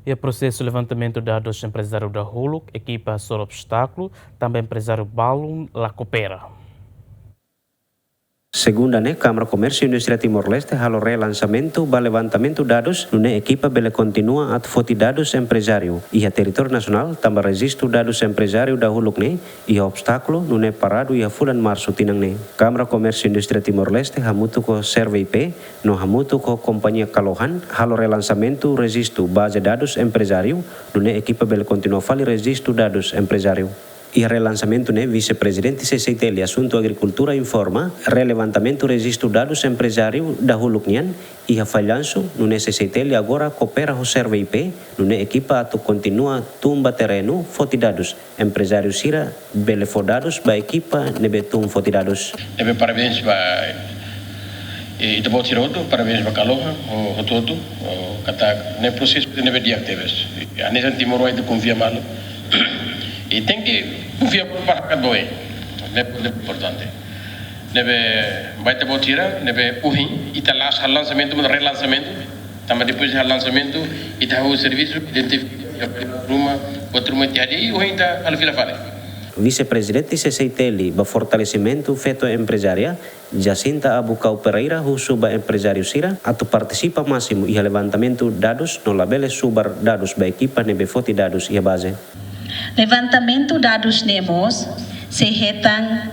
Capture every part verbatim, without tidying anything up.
Iha prosesu levantamentu dadus emprezáriu dahuluk, ekipa hasoru obstákulu, tanba emprezáriu balun la koopera. Segunda ne'e, Kámara Komérsiu Indústria Timor-Leste halo relansamentu ba levantamentu dadus, nune'e ekipa bele kontinua atu foti dadus emprezáriu iha territóriu nasionál, tanba rejistu dadus emprezáriu dahuluk ne'e iha obstákulu, nune'e paradu iha fulan Marsu tinan ne'e. Kámara Komérsiu Indústria Timor-Leste hamutuk ho SERVIP no hamutuk ho kompañia Kalohan halo relansamentu rejistu baze dadus emprezáriu, nune'e ekipa bele kontinua fali rejistu dadus emprezáriu. Iha relansamentu ne'e, Vise-Prezidente C C I T L asuntu agrikultura informa, relevantamentu rejistu dadus emprezáriu dahuluk nian iha fallansu, nune'e C C I T L agora koopera ho SERVIP, nune'e ekipa atu kontinua tun ba terrenu foti dadus emprezáriu sira bele fó dadus ba ekipa ne'ebé tun foti dadus. Ne'ebé parabéns ba, eh, ita-boot sira hotu, parabéns ba Kalohan, ho, hotu-hotu, ho, katak ne'e prosesu ne'ebé di'ak tebes. Hanesan timoroan ita konfia malu. I tenke konfia ba hakat boe. Ne'e, ne'e importante. Ne'ebé ba ita-boot sira, ne'ebé ohin, ita la'ós halo lansamentu, mas relansamentu. Tanba depois de lansamentu, ita halo servisu, identifika, ruma, buat ruma ita hadi'a, i ohin ita halo fila fali. Vise-Prezidente C C I T L ba fortalesimentu feto emprezária, Jacinta Abucau Pereira, husu ba emprezáriu sira atu partisipa másimu iha levantamentu dadus no labele subar dadus ba ekipa ne'ebé foti dadus iha baze. Levantamentu dadus ne'e mós sei hetan,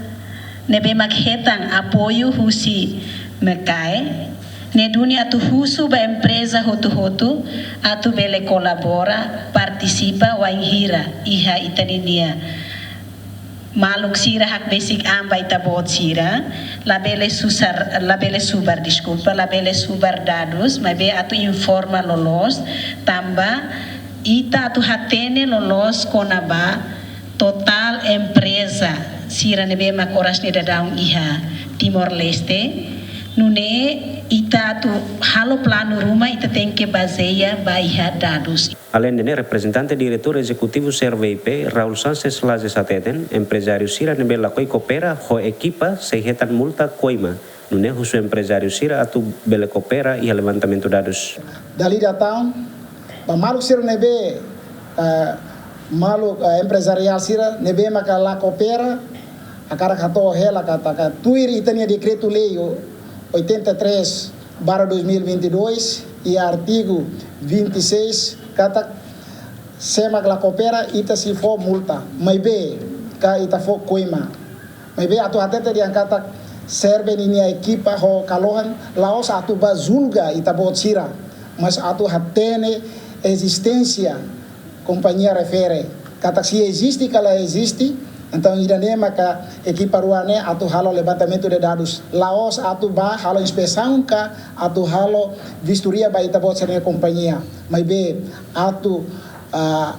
ne'ebé mak hetan apoiu husi MECAE, ne'e duni atu husu ba empreza hotu-hotu atu bele kolabora, partisipa wainhira iha ita-nia maluk sira hakbesik an ba ita-boot sira, labele susar, labele subar, deskulpa, labele subar dadus, maibé atu informa loloos, tanba ita atu hatene loloos kona-ba totál empreza sira ne'ebé mak oras ne'e daudaun iha Timor-Leste, nune'e ita atu halo planu ruma, ita tenke bazeia ba iha dadus. Aleinde ne'e, reprezentante diretór ezekutivu SERVIP, Raul Sanches Lajes hateten, emprezáriu sira ne'ebé lakohi koopera ho ekipa sei hetan multa koima, nune'e husu emprezáriu sira atu bele koopera iha levantamentu dadus. Dala ida tan, ba maluk sira ne'ebé, eh, maluk, eh, empresariál sira ne'ebé maka la koopera, hakarak hato'o hela katak tuir ita-nia dekretu-lei oitenta e três barra dois mil e vinte e dois, iha artigu vinte e seis, katak se mak la koopera, ita sei fó multa, maibé ka ita fó koima. Maibé atu hatete dehan katak SERVIP ninia ekipa ho Kalohan la'ós atu ba julga ita-boot sira, mas atu hatene ezisténsia kompañia refere. Katak se eziste ka la eziste, entaun ida-ne'e maka ekipa rua ne'e atu halo levantamentu de dadus. La'ós atu ba halo inspesaun ka atu halo vistoria ba ita-boot sira-nia kompañia. Maibé atu, ah,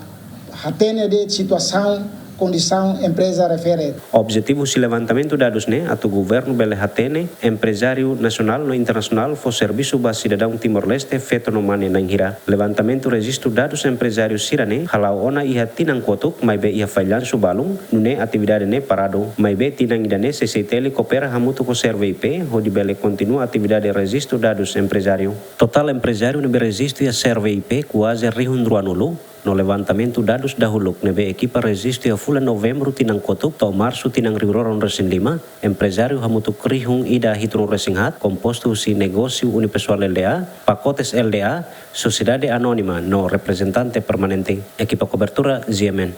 hatene de'it situasaun, kondisaun empreza refere. Objetivu husi levantamentu dadus ne'e atu governu bele hatene emprezáriu nasionál no internasionál fó servisu ba sidadaun Timor-Leste, feto no mane na'in hira. Levantamentu rejistu dadus emprezáriu sira-ne'e hala'o ona iha tinan kotuk, maibé iha fallansu balun, nune'e atividade ne'e paradu. Maibé tinan ida-ne'e C C I T L koopera hamutuk ho SERVIP, hodi bele kontinua atividade rejistu dadus emprezáriu. Totál emprezáriu ne'ebé rejistu iha SERVIP kuaze rihun ruanulu, no levantamentu dadus dahuluk ne'ebé ekipa rejistu iha fulan Novembru tinan kotuk to'o Marsu tinan rihun rua ruanulu-resin-lima, emprezáriu hamutuk rihun ida hitunulu-resin-haat, kompostu husi negósiu unipessoal L D A, pakotes L D A, sosiedade anónima no reprezentante permanente. Ekipa kobertura, G M N.